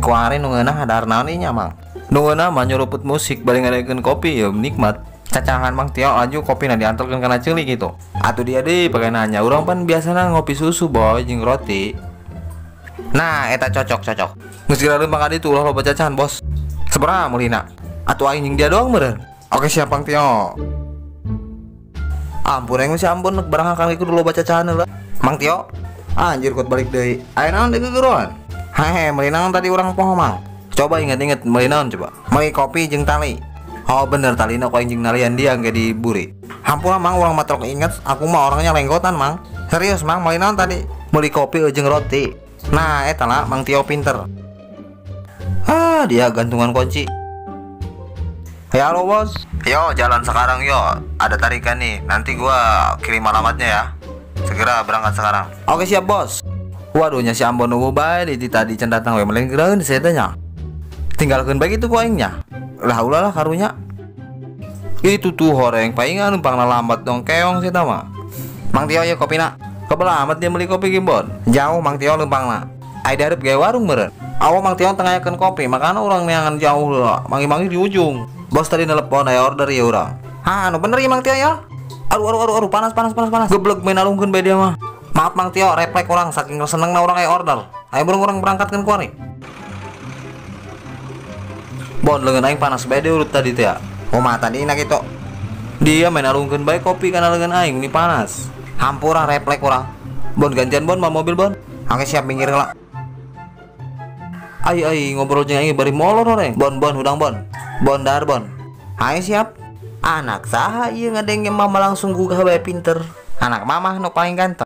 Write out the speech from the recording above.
Kuari nu ngeunah hadar naon ieu nya, Mang? Nu ngeunah mah nyuruput musik bari ngadengekeun kopi ya nikmat. Cacahan Mang Tio laju kopina diantarkeun kana ceuli gitu. Atuh dia deui pake nanya, urang pan biasana ngopi susu boy jeung roti. Nah, eta cocok cocok. Geus geura leumpang ka ditu ulah loba cacahan, Bos. Sabaraha meulina? Atuh aing jeung dia doang meureun. Oke siap Mang Tio. Ampun aing si ampun barang kang kudu loba cacahan heula. Mang Tio, anjir kuat balik deui. Aya naon deui gegeroan? Hehe, meuli naon tadi urang poho Mang? Coba inget-inget meuli naon coba. Meuli kopi jeung tali. Oh bener talina ku aing jeung nalian dia engke diburi. Hampura Mang urang mah terlalu inget, aku mah orangnya lenggotan Mang. Serius Mang, meuli naon tadi? Meuli kopi jeung roti. Nah, eta lah Mang Tio pinter. Ah, dia gantungan kunci. Ya halo bos. Yo jalan sekarang yo. Ada tarikan nih. Nanti gua kirim alamatnya ya. Segera berangkat sekarang. Oke siap bos. Waduh nya si Ambon nunggu bae di tadi can datang we meuleun geuraeun saya tanya. Tinggalkeun bae kitu ku aing nya. Lah ulah lah karunya. Itu tuh horeng paingan numpang lambat dong keong sih mah. Mang Tio ya kopina. Kebelah amat dia beli kopi gimbon. Jauh Mang Tio leumpangna. Ai dihareup ge warung meureun. Awa Mang Tio tengayakeun kopi, makana urang neangan jauh lah. Mangi-mangi di ujung. Bos tadi nelpon aya order ya urang. Hah, anu bener ya Mang Tio ya? Aduh aduh aduh aduh panas panas panas panas. Geblek main alungkeun bae dia mah. Maaf Mang Tio, refleks urang saking senengna urang aya order. Ayo burung urang berangkatkeun kuari. Bon leungeun aing panas bae diurut tadi teh ya. Kumaha tadi na kitu? Dia main alungkeun bae kopi kana leungeun aing ini panas. Hampura refleks urang. Bon gantian bon mau mobil bon. Oke siap minggir lah. Ai ai ngobrol jeung aing bari molor oreng. Bon bon hudang bon. Bondar bon. Hai siap. Anak saha ieu ngadenge mama langsung gugah bae pinter. Anak mamah nu paling ganteng.